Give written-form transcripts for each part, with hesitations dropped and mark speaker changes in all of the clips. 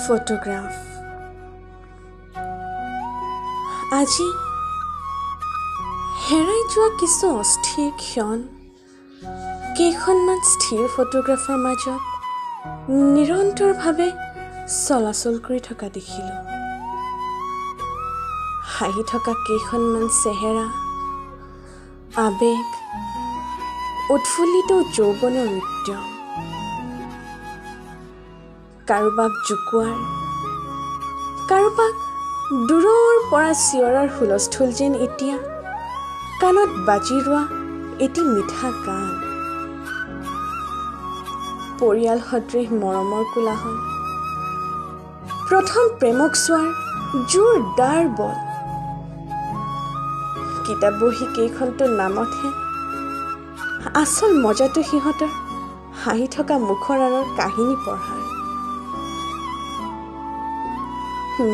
Speaker 1: Photograph. আজি হেৰাই যোৱা কিছু অস্থিৰ ক্ষণ কেইখনমান স্থিৰ ফটোগ্ৰাফৰ মাজত নিৰন্তৰভাৱে চলাচল কৰি থকা দেখিলোঁ। হাঁহি থকা কেইখনমান চেহেৰা, আৱেগ, উৎফুল্লিত যৌৱনৰ উদ্যম, কাৰোবাক জোকোৱাৰ, কাৰোবাক দূৰৰ পৰা চিঞৰাৰ হুলস্থুল যেন এতিয়া কাণত বাজি ৰোৱা এটি মিঠা গান। পৰিয়াল সদৃশ মৰমৰ কোলাহল, প্ৰথম প্ৰেমক চোৱাৰ জোৰদাৰ বল। কিতাপ বহী কেইখনতো নামতহে, আচল মজাটো সিহঁতৰ হাঁহি থকা মুখৰ আঁৰৰ কাহিনী পঢ়াৰ।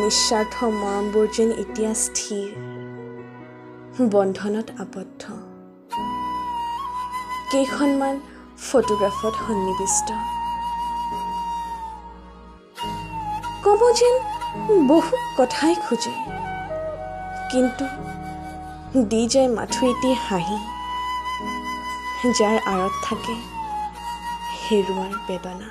Speaker 1: নিস্বাৰ্থ মৰমবোৰ যেন এতিয়া স্থিৰ বন্ধনত আবদ্ধ, কেইখনমান ফটোগ্ৰাফত সন্নিৱিষ্ট। ক'ব যেন বহু কথাই খোজে, কিন্তু দি যায় মাথো এটি হাঁহি, যাৰ আঁৰত থাকে হেৰুৱাৰ বেদনা।